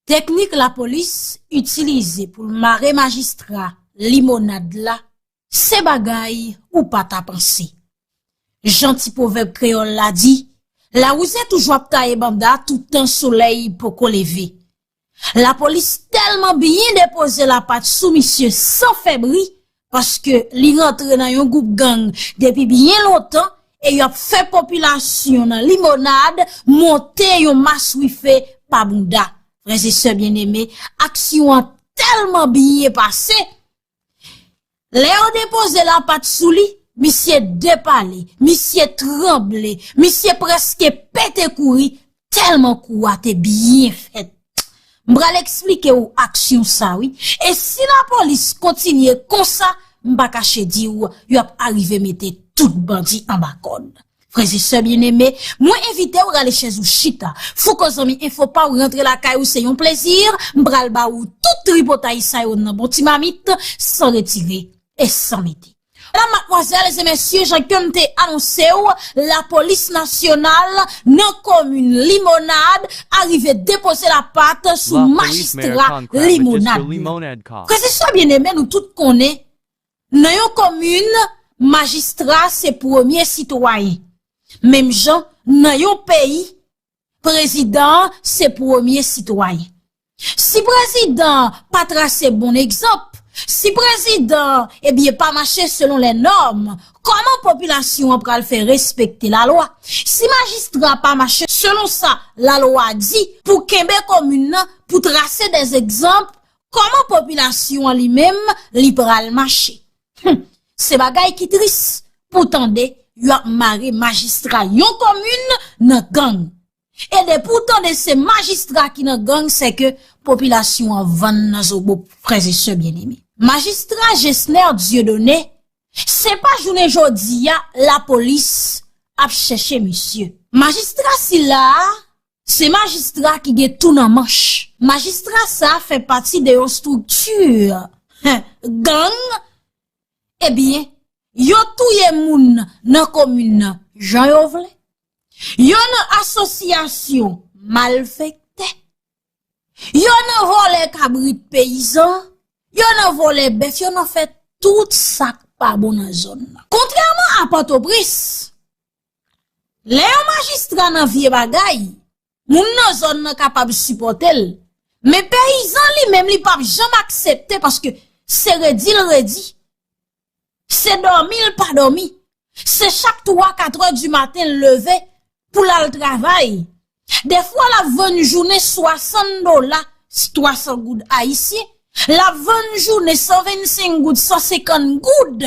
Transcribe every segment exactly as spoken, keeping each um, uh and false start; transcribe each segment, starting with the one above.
Teknik lapolis itilize pou l mare majistra Limonad la, se bagay ou pa ta panse. Jan ti pwovèb kreyòl la di, lawouze toujou ap taye banda toutan solèy poko leve. Lapolis tèlman byen depoze lapat sou misye san fè bri, paske li rantre nan yon gwoup gang depi byen lontan e y ap fè popilasyon nan Limonad monte yon maswife pa bounda. Frè e sè byeneme, aksyon an tèlman byen pase, lè yo depoze lapat sou li, misye depale, misye tranble, misye prèske pete kouri, tèlman kou a te byen fèt. M pral eksplike w aksyon sa wi. E si lapolis kontinye konsa, m pa kache di w, y ap arive mete tout bandi anba kòd. Frè e sè byeneme, mwen envite w rale chèz ou chita. Fouco zanmi enfo pa w rantre lakay ou se yon plezi. M pral ba ou tout tripotay sa yo nan bon ti mamit, san retire e san mete. Medam, madmwazèl e mesye, jan ke m te anonse w, lapolis nasyonal nan komin Limonad arive depoze lapat sou majistra Limonad. Frè e sè byeneme, nou tout konnen, nan yon komin, majistra se premye sitwayen. Menm jan, nan yon peyi, prezidan an se premye sitwayen. Si prezidan an pa trase bon egzanp, si prezidan an, ebyen, pa mache selon lè nòm, kòman popilasyon an pral fè respekte lalwa? Si majistra pa mache selon sa lalwa di pou kenbe komin nan, pou trase dè egzanp, kòman popilasyon an li menm li pral mache? Hum, se bagay ki tris pou tande yo ap mare majistra yon komin nan gang. E depi w tande se majistra ki nan gang, se ke popilasyon an vann nan zobo, frè e sè byeneme. Majistra Gesner Dieudonné, se pa jounen jodi a lapolis ap chèche misye. Majistra sila a, se majistra ki gen tou nan manch. Majistra sa a fè pati de yon estrikti gang. Ebyen, yo touye moun nan komin nan jan yo vle. Yo nan asosyasyon malfektè. Yo nan vòlè kabrit peyizan. Yo nan vòlè bèf. Yo nan fè tout sa k pa bon nan zòn nan. Kontrèman a Pòtoprens, lè yon majistra nan vye bagay, moun nan zòn nan kapab sipòte l. Men peyizan li menm li p ap janm aksepte paske se redi l redi. Se dòmi l pa dòmi. Se chak twa, katrè di maten l leve pou l al travay. Dèfwa l ap vann jounen swasann dola, twasan goud ayisyen. L ap vann jounen san vennsenk goud, san senkant goud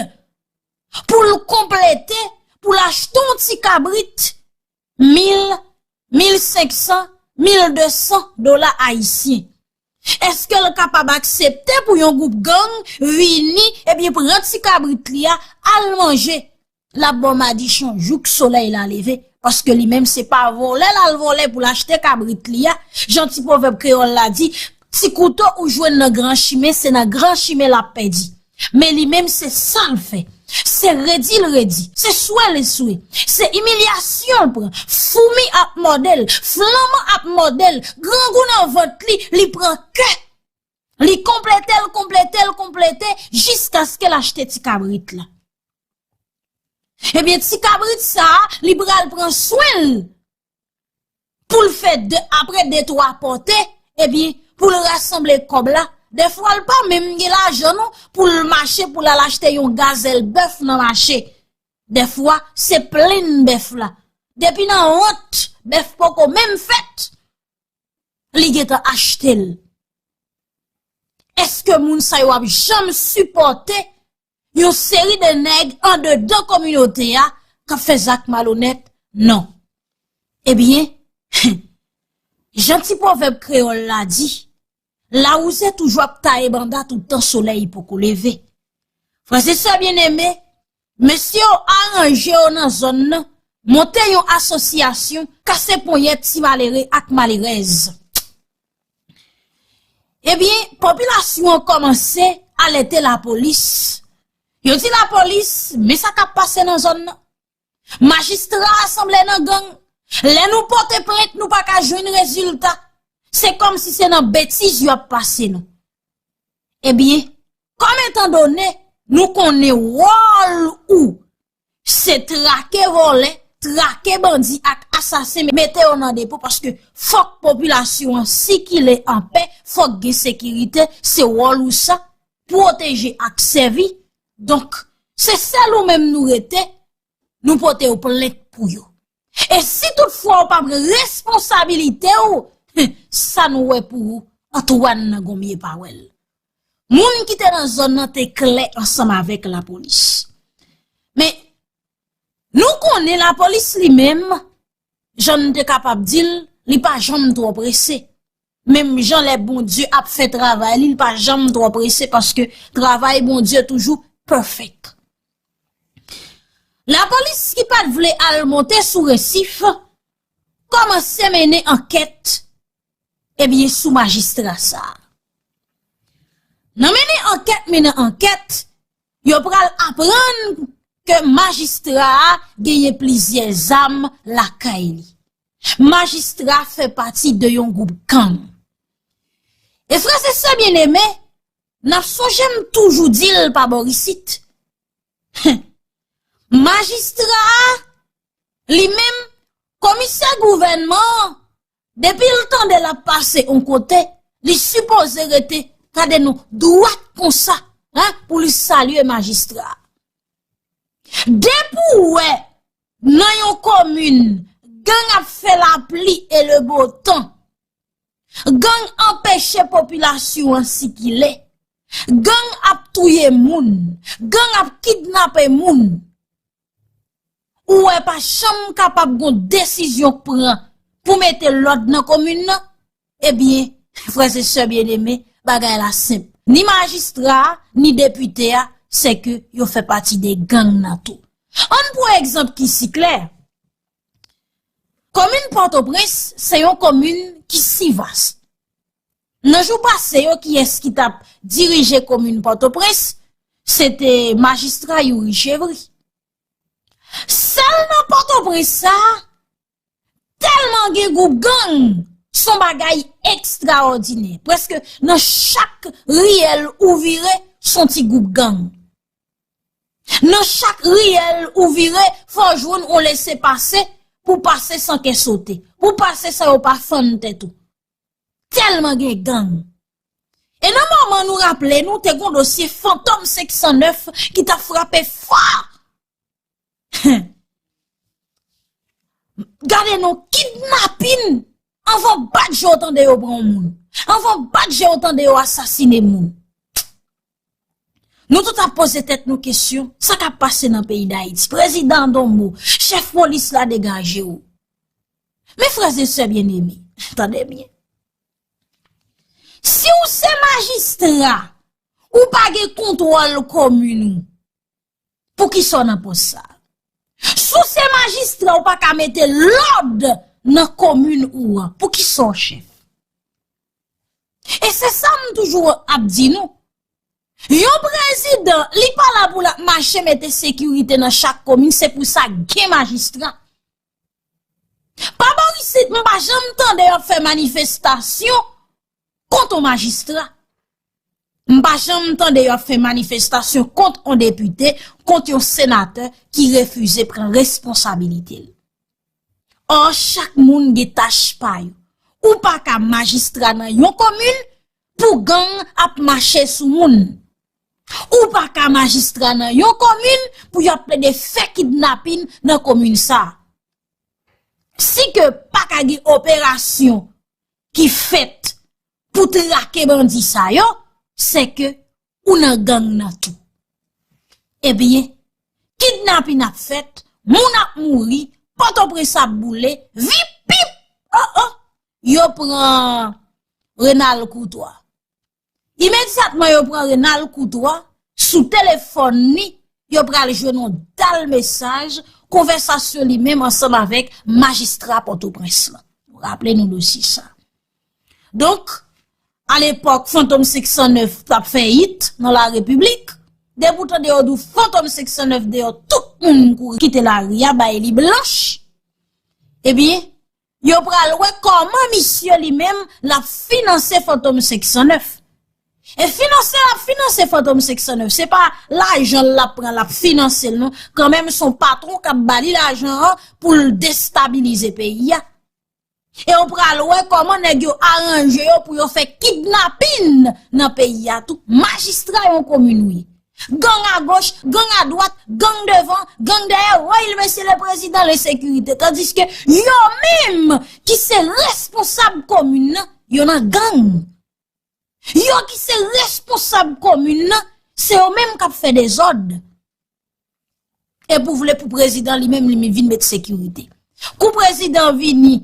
pou l konplete, pou l achte yon ti kabrit mil, mil senksan, mil desan dola ayisyen. Èske l kapab aksepte pou yon gwoup gang vini, ebyen, pran ti kabrit li a, al manje? L ap ba w madichon jouk solèy la leve, paske li menm se pa vòlè l al vòlè pou l achte kabrit li a. Jan ti pwovèb kreyòl la di, ti kouto ou jwenn nan gran chimen, se nan gran chimen l ap pèdi. Men li menm se sa l fè. Se redi l redi. Se swe l swe. Se imilyasyon l pran. Foumi ap mòde l. Flanman ap mòde l. Grangou nan vant li, li pran kè. Li konplete l, konplete l, konplete, jiskaske l achte ti kabrit la. Ebyen, ti kabrit sa a, li pral pran swen l. Pou l fè de, apre de, twa pòte, ebyen, pou l rasanble kòb la. Dèfwa, l pa menm gen lajan non, pou l mache, pou l al achte yon gazèl bèf nan mache. Dèfwa, se plenn bèf la. Depi nan vant, bèf poko menm fèt, li gentan achte l. Èske moun sa yo ap janm sipòte yon seri de nèg andedan kominote a k ap fè zak malonèt? Non. Ebyen, jan ti pwovèb kreyòl la di, lawouze toujou ap taye banda toutan solèy poko leve. Frè e sè byeneme, mesye yo aranje yo nan zòn nan, monte yon asosyasyon, kase ponyèt ti malere ak malerèz. Ebyen, popilasyon an kòmanse alète lapolis. Yo di lapolis, men sa k ap pase nan zòn nan. Majistra a sanble nan gang. Lè nou pote plent, nou pa ka jwenn rezilta. Se kòmsi se nan betiz yo ap pase nou. Ebyen, kòm etandone nou konnen wòl ou se trake vòlè, trake bandi ak asasen, mete yo nan depo, paske fòk popilasyon an sikile anpè, fòk gen sekirite, se wòl ou sa, pwoteje ak sèvi. Donk, se sèl ou menm nou rete, nou pote yo plent pou yo. E si toutfwa ou pa pran responsabilite ou, sa nou wè pou ou, Antoine nan gon mye pa wè l. Moun ki te nan zòn nan te klè ansanm avèk lapolis. Men, nou konnen lapolis li menm, jan n te kapab di l, li pa janm twò prese. Menm jan lè Bondye ap fè travay li, li pa janm twò prese paske travay Bondye toujou pèfèk. Lapolis ki pa t vle al monte sou resif kòmanse mennen ankèt, ebyen, sou majistra sa a. Nan mennen ankèt, mennen ankèt, yo pral aprann ke majistra a genyen plizyè zam lakay li. Majistra fè pati de yon gwoup gang. E frè e sè byeneme, n ap sonje m toujou di l pa bò isit. Majistra a, li menm, komisè gouvènman an, depi l tande l ap pase yon kote, li sipoze rete, gade non, dwat konsa, en, pou li salye majistra a. Depi w wè nan yon komin, gang ap fè lapli e le bo tan, gang anpeche popilasyon an sikile, gang ap touye moun, gang ap kidnape moun, ou wè pa janm kapab gon desizyon k pran pou mete lòd nan komin nan, ebyen, frè e sè byeneme, bagay la senp. Ni majistra a, ni depite a, se ke yo fè pati de gang nan tou. Ann pran egzanp ki si klè. Komin Pòtoprens se yon komin ki si vas. Nan jou pase yo, kiyès ki t ap dirije komin Pòtoprens? Se te majistra Youri Chevry. Sèl nan Pòtoprens sa a, tèlman gen gwoup gang, s on bagay ekstraòdinè. Prèske nan chak riyèl ou vire, s on ti gwoup gang. Nan chak riyèl ou vire, fò w jwenn on lese pase pou pase san kè sote, pou pase san yo pa fann tèt ou. Tèlman gen gang. E nan moman nou raple nou, te gon dosye Fantom senk san nèf ki t ap frape fò. Gade non, kidnapin, anvan w bat je w tande yo pran yon moun. Anvan w bat je w tande yo asasine moun. Nou tout ap poze tèt nou kesyon, sa k ap pase nan peyi Dayiti? Prezidan an di yon mo, chèf polis la degaje w. Men frè e sè byeneme, tande byen. Si w se majistra, ou pa gen kontwòl komin ou, poukisa w nan pòs sa a? Si w se majistra, ou pa ka mete lòd nan komin ou an, poukisa w chèf? E se sa m toujou ap di nou. Yon prezidan, li pa la pou l ap mache mete sekirite nan chak komin, se pou sa gen majistra. Pa bò isit, m pa janm tande yo ap fè manifestasyon kont yon majistra. M pa janm tande yo ap fè manifestasyon kont yon depite, kont yon senatè ki refize pran responsabilite l. Ò, chak moun gen tach pa yo. Ou pa ka majistra nan yon komin pou gang ap mache sou moun. Ou pa ka majistra nan yon komin pou y ap plede fè kidnapin nan komin sa a. Si ke pa ka gen operasyon ki fèt pou trake bandi sa yo, se ke ou nan gang nan tou. Ebyen, kidnapin ap fèt, moun ap mouri, Pòtoprens ap boule, vip pip, oh oh, yo pran Renald Courtois. Imedyatman yo pran Renald Courtois, sou telefòn li, yo pral jwenn yon dal mesaj, konvèsasyon li menm ansanm avèk majistra Pòtoprens lan. Raple nou dosye sa. Donk, alepòk, Fantom senk san nèf t ap fè it nan Larepiblik. Depi w tande yo di w Fantom senk san nèf deyò, tout moun kouri kite lari a, bay li blanch. Ebyen, Yo pral wè kòman misye li menm l ap finanse Fantom senk san nèf. E finanse l ap finanse Fantom senk san nèf, se pa lajan l ap pran, l ap finanse l non. Kanmenm, se yon patwon k ap ba li lajan an pou l destabilize peyi a. E w pral wè kòman nèg yo aranje yo pou yo fè kidnapin nan peyi a tou. Majistra yon komin wi. Gang agoch, gang adwat, gang devan, gang dèyè, woy, mesye le prezidan, lensekirite. Tandiske yo menm ki se responsab komin nan, yo nan gang. Yo ki se responsab komin nan, se yo menm k ap fè dezòd. E pou vle pou prezidan li menm, li vin met sekirite. Kou prezidan vini,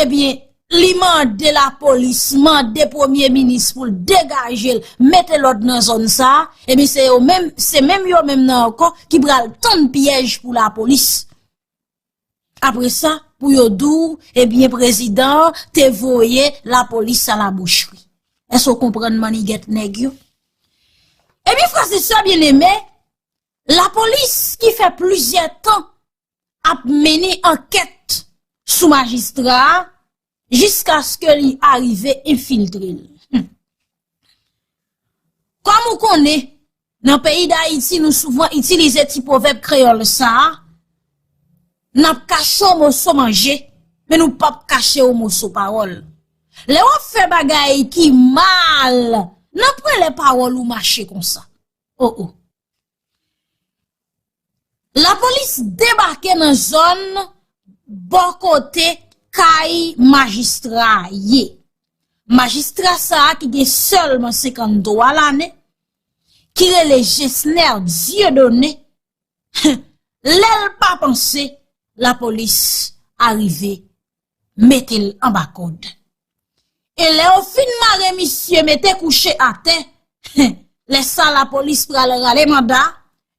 ebyen, li mande lapolis, mande premye minis pou l degaje l, mete lòd nan zòn sa a, ebyen, se yo menm, se menm yo menm nan ankò ki pral tann pyèj pou lapolis. Apre sa, pou yo di w, ebyen, prezidan an te voye lapolis a la boucherie. Èske w konprann mannigèt nèg yo? Ebyen, frè e sè byeneme, lapolis ki fè plizyè tan ap mennen ankèt sou majistra a jiskaske li arive enfiltre l. Hmm. Kòm ou konnen, nan peyi Dayiti, nou souvan itilize ti pwovèb kreyòl sa a, n ap kache yon moso manje, men nou p ap kache yon moso pawòl. Lè w ap fè bagay ki mal, nan pwen lè pawòl ou mache konsa. O, o. Lapolis debake nan zòn bò kote kay majistra a ye. Majistra sa a ki gen sèlman senkanntwa lane, ki rele Gesner Dieudonné, lè l pa panse, lapolis arive mete l anba kòd. E lè yo fin mare misye mete kouche atè, lè sa lapolis pral rale manda,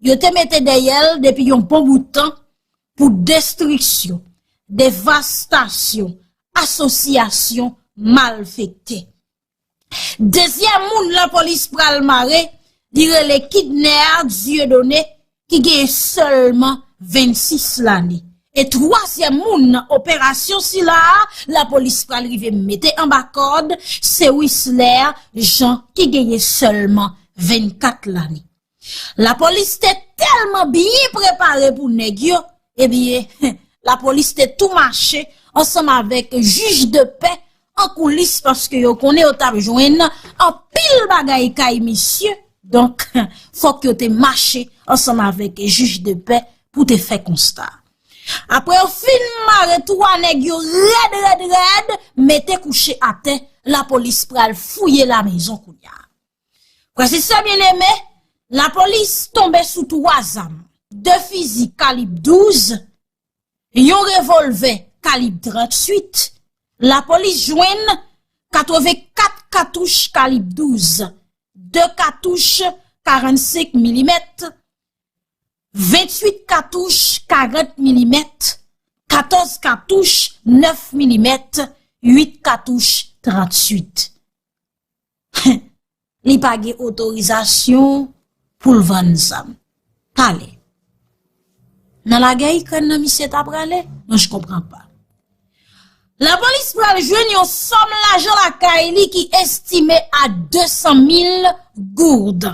yo te mete dèyè l depi yon bon bout tan pou destriksyon, devastasyon, asosyasyon malfektè. Dezyèm moun lapolis pral mare, li rele Kidner Dieudonné, ki gen sèlman vennsis lane. E twazyèm moun nan operasyon sila a, lapolis pral rive mete anba kòd, se Wisler Jean ki genyen sèlman vennkat lane. Lapolis te tèlman byen prepare pou nèg yo, ebyen, lapolis te tou mache ansanm avèk jij de pè an koulis, paske yo konnen yo t ap jwenn anpil bagay kay misye. Donk, fòk yo te mache ansanm avèk jij de pè pou te fè konsta. Apre yo fin mare twa nèg yo rèd, rèd, rèd, mete kouche atè, lapolis pral fouye lamezon kounye a. Frè e sè byeneme, lapolis tonbe sou twa zam, de fizi kalib douz, yon revòlvè kalib tranntuit, lapolis jwenn katrevenkat katouch kalib douz, de katouch karannsenk milimèt, venntuit katouch karant milimèt, katòz katouch nèf milimèt, uit katouch tranntuit. Li pa gen otorizasyon pou l vann zam. Talè. Nan lagè Ikrèn nan misye ta prale? Non, je comprends pas. Lapolis pral jwenn yon sòm lajan lakay li ki estime a de san mil goud.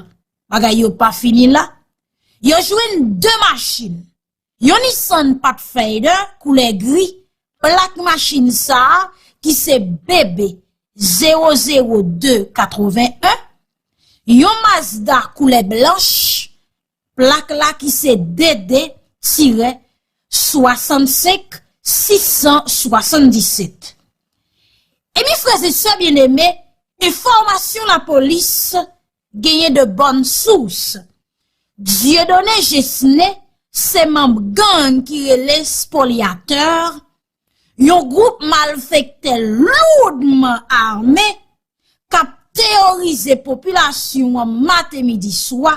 Bagay yo pa fini la. Yo jwenn de machin. Yon Nissan Pathfinder koulè gri, plak machin sa a ki se B B zewo zewo de katreven en, yon Mazda koulè blanch, plak la ki se D D tirè swasannsenk sis san swasanndisèt. Ebyen, frè e sè byeneme, enfòmasyon lapolis genyen de bòn sous. Dieudonné Gesné se manm gang ki rele Spoliateur, yon gwoup malfektè loudman ame k ap teyorize popilasyon an maten, midi, swa.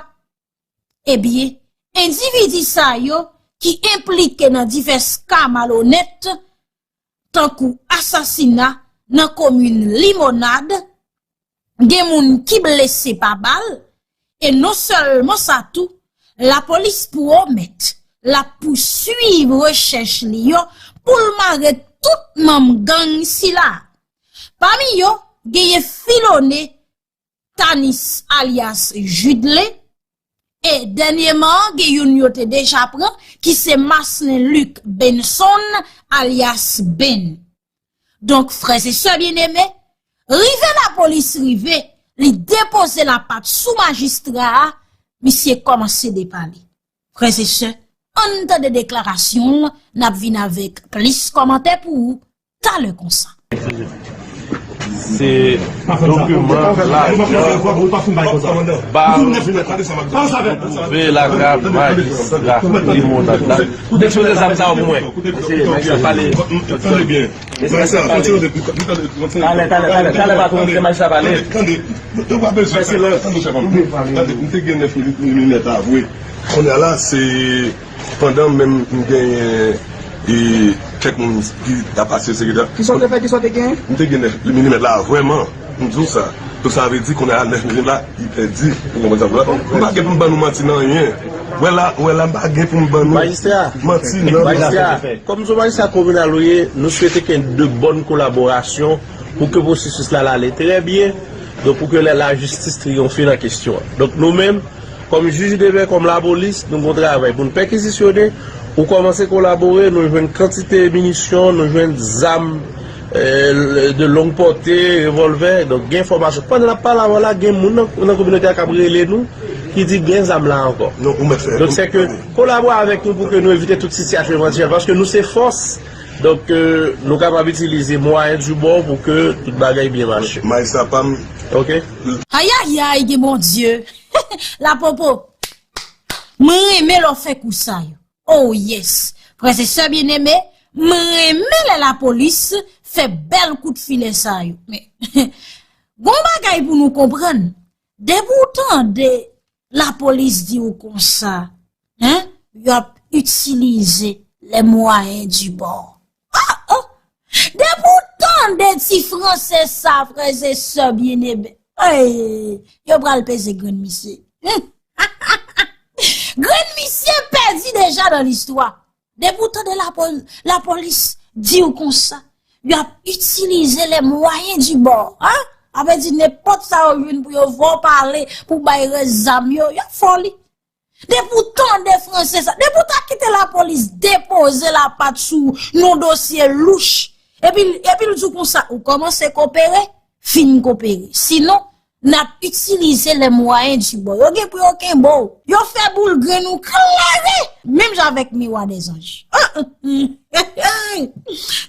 Ebyen, endividi sa yo ki enplike nan divès ka malonèt, tankou asasina nan komin Limonad, gen moun ki blese pa bal, e non sèlman sa tou, lapolis pwomèt l ap pouswiv rechèch li yo pou l mare tout manm gang sila. Pami yo, genyen Filone Tanis alyas Judle, e dènyèman, gen youn yo te deja pran, ki se Marcelin Luc Benson, alyas Ben. Donk, frè e sè byeneme, rive lapolis rive, li depoze lapat sou majistra a, misye kòmanse depale. Frè e sè, ann tande deklarasyon l, n ap vin avèk plis kòmantè pou ou talè konsa. Se dokiman lajan bal twouve lakay majistra Limonad la. Depoze zam sa yo pou mwen. Mesye, mesye, pale. Tande byen. Talè, talè, talè, talè, patwon, se majistra pale. Tande, nou pa bezwen. Tande, nou te gen nèf milimèt la vre. Kounye a la, se pandan menm m genyen e kèk moun ki ta pase sekretè. Kisa w te fè, kisa w te genyen? M te gen nèf milimèt la vrèman. M di w sa. Donk sa vle di kounye a nèf milimèt la, li pèdi. Ou konprann sa m di w la? M pa gen pou m ban nou manti nan anyen. Wè la, wè la, m pa gen pou m ban nou manti nan. Majistra, kòm se majistra kominal ou ye, nou swete ke de bòn kolaborasyon pou ke pwosesis la, la ale trè byen, donk pou ke la, lajistis triyonfe nan kesyon an. Donk nou menm, kòm jij de pè, kòm lapolis, nou gon travay pou n pèkizisyone, ou kòmanse kolabore, nou jwenn kantite minisyon, nou jwenn zam de long pòte, revòlvè, donk gen enfòmasyon. Pandan n ap pale avè w la, gen moun nan, nan kominote a k ap rele nou, ki di gen zam la ankò. Donk se ke kolabore avèk nou pou ke nou evite tout sitiyasyon evantyèl, paske nou se fòs. Donk, nou kapab itilize mwayen di bò pou ke tout bagay byen mache. Majistra pa m. Ok. Ayayay, gen Bondye. Lapopo, mwen renmen lè w fè kou sa yo. Oh yes. Frè e sè byeneme, mwen renmen lè lapolis fè bèl kout filè sa yo. Men, gon bagay pou nou konprann. Depi w tande lapolis di w konsa, en, y ap itilize les moyens du bord. Ah, oh! Depi w tande ti franse sa, frè e sè byeneme, ey, yo pral peze grenn misye. Grenn misye pèdi deja nan listwa. Depi w tande lapolis di w konsa, y ap itilize les moyens du bord, en? Sa vle di nenpòt sa yo jwenn pou yo fè w pale, pou bay rès zam yo, y ap fè w li. Depi w tande franse sa, depi w ta kite lapolis depoze lapat sou yon dosye louch, epi, epi l di w konsa, ou kòmanse kopere, fin kopere. Sinon, n ap itilize les moyens du bord. Yo gen pou yo kenbe w. Yo fè boul grenn ou klere, menm jan avèk miwa dèzanj.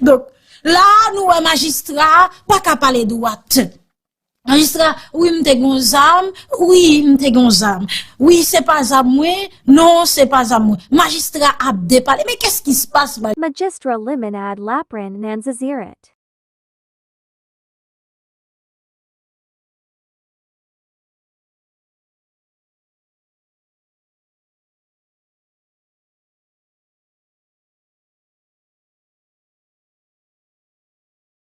Donk, la a, nou wè majistra a pa ka pale dwat. Majistra, wi, m te gen yon zam, wi, m te gen yon zam. Wi, se pa zam mwen, non, se pa zam mwen. Majistra ap depale. Men qu'est-ce qui se passe, ma- Majistra Limonad la pran nan zaziret.